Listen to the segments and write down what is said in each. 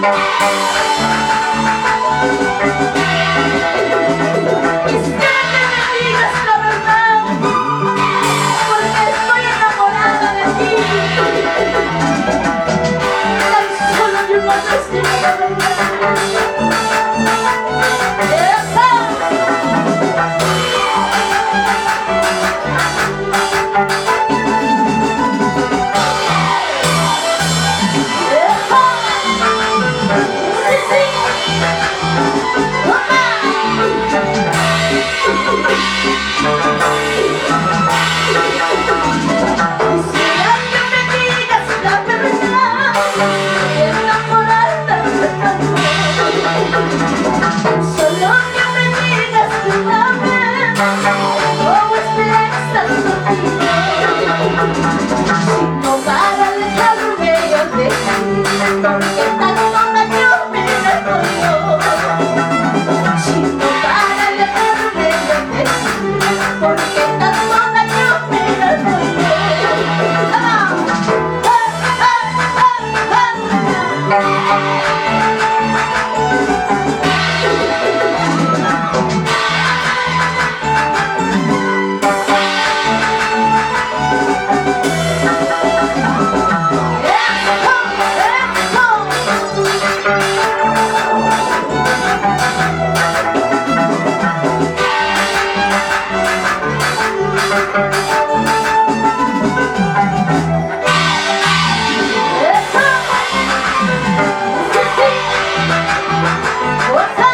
Quisiera que me digas la verdad, porque estoy enamorada de ti. Tan solo de una vez dime la verdad. ¡Eso! ¡Eso! ¡Sí, sí! ¡Toma! Quisiera que me digas la verdad, enamorada de tanto. Solo que me digas de una vez, cómo estoy estando contigo. Si no para alejarme yo de ti, porque tanto daño me hago yo. Si no para alejarme yo de ti, porque tanto daño me hago yo. ¡Ah, ah, ah, ah, ah! ¡Eso! ¡Eso! ¡Eso! ¡Sí, sí! ¡Osa!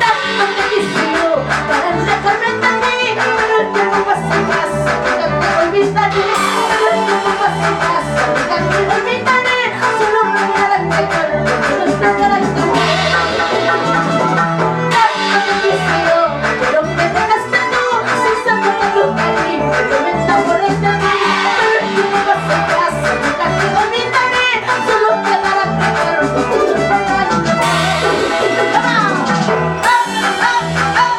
Tanto te quise yo para alejarme de ti, pero el tiempo pasa y pasa, nunca te olvidaré. Pero el tiempo pasa y pasa, nunca te olvidaré. Solo remirará el recuerdo que nos dejará el amor. Tanto te quise yo, pero me dejaste tú, sin saber de tu cariño, yo me enamoré de ti. Pero el tiempo pasa y pasa, nunca te olvidaré. Solo quedará el recuerdo que nos dejará el amor. ¡Come on! ¡Ah, ah, ah, ah!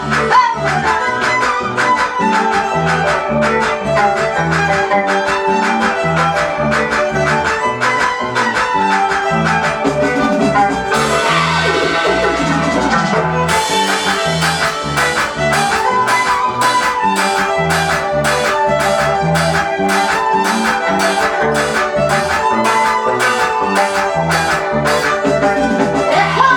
¡Eso!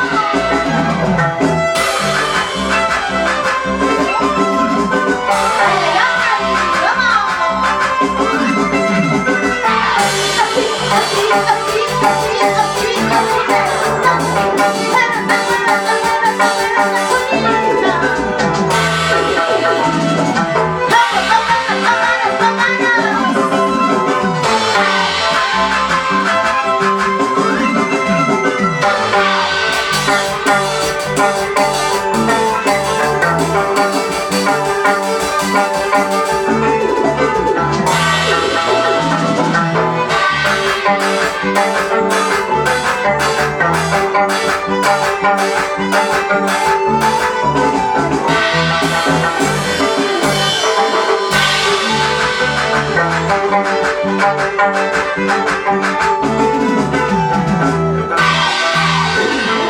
¡Ay, ay! ¡Vamos! Así, así, así, así, así, así me gusta. ¡Vamos, vámonos, vámonos, vámonos!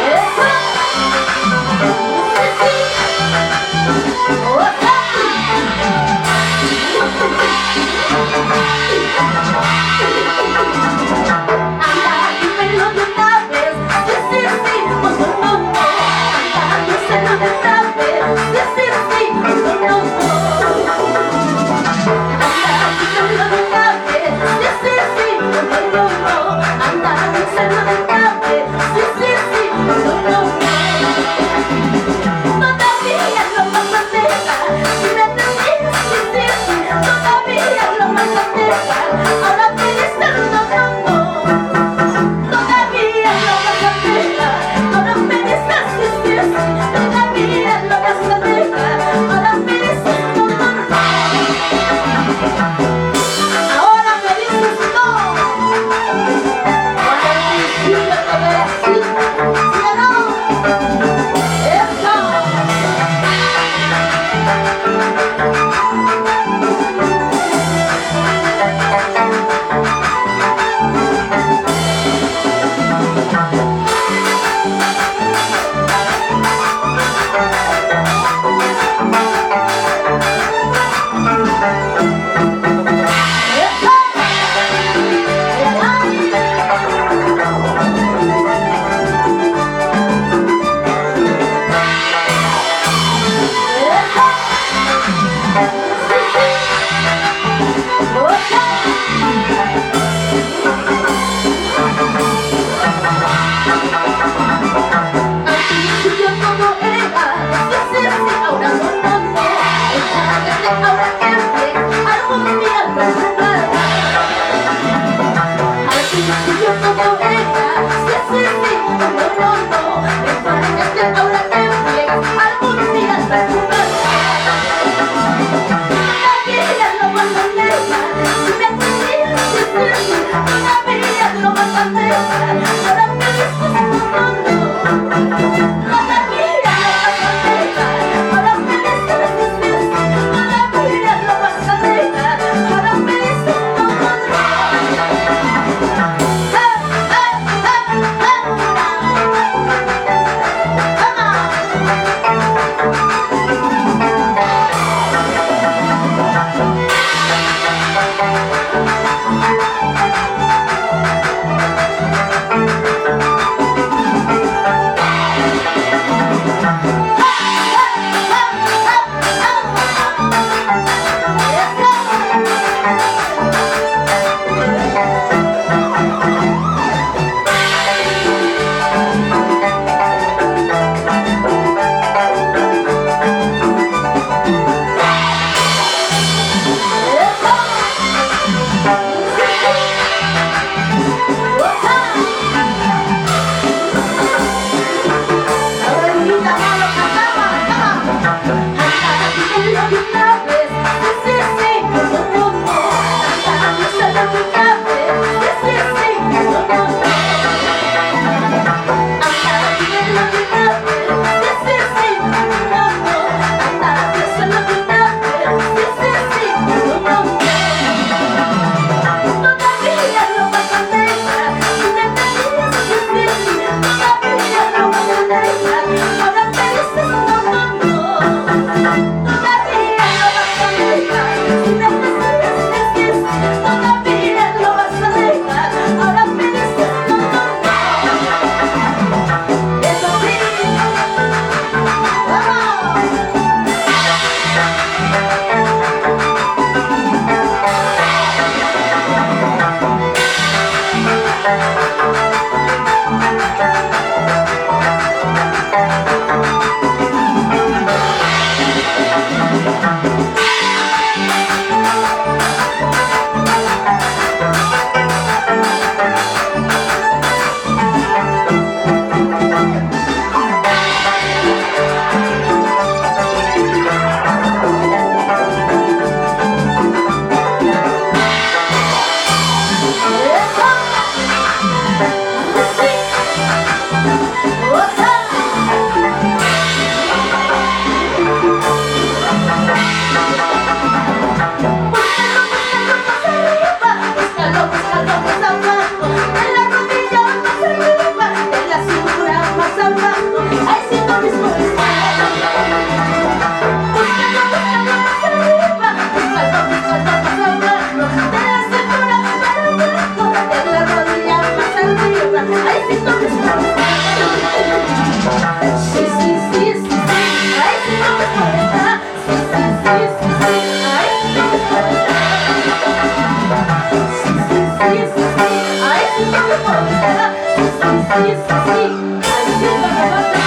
¡Eso! ¡Sí, sí! ¡Osa! Anda, dímelo de una vez. Sí, sí, sí, o no, no, no. Anda, díselo de una vez. Sí, sí, sí, o no, no, no. Anda, dímelo de una vez. Sí, sí, sí, o no, no, no. Anda, díselo de una vez. Sí, sí, sí, o no, no, no. Todavía lo vas a dejar. Si me decís sí, sí, sí, todavía lo vas a dejar. Ahora me dices no, no, no. Todavía lo vas a dejar. Ahora me dices sí, sí, sí, todavía lo vas a dejar. Ahora me dices no, no, no. Ahora me dices no. Cuando al principio todo era así, ¿sí o no? ¡Eso! Piénsalo de una vez. Sí, sí, sí, no, no, no. Anda, dímelo de una vez. Sí, sí, sí, no, no. Anda, piénsalo de una vez. Sí, sí, sí, no, no, no. Todavía lo vas a dejar. Si me dices que sí, sí, todavía lo vas a dejar. Ahora me dices no, no, no. Todavía lo vas a dejar. Si me dices que sí, sí, todavía lo vas a dejar. Ahora me dices no, no, no. Es así. ¡Vamos! ¡Eso! ¡Sí! ¡Otra! Búscalo, búscalo más arriba, búscalo, búscalo más abajo, de la rodilla más arriba, de la cintura más abajo, ahí sí tú mismo está. Búscalo, búscalo más arriba, búscalo, búscalo más abajo, de la cintura para abajo, de la rodilla más arriba, ahí sí tú mismo está. Sí, sí, sí, sí, sí, ahí sí tú mismo está. Sí, sí, sí, sí, sí, ahí sí tú mismo está. Sí, sí, sí, sí, sí, ahí sí tú mismo está. Sí, sí, sí, sí, sí, ahí sí tú mismo está.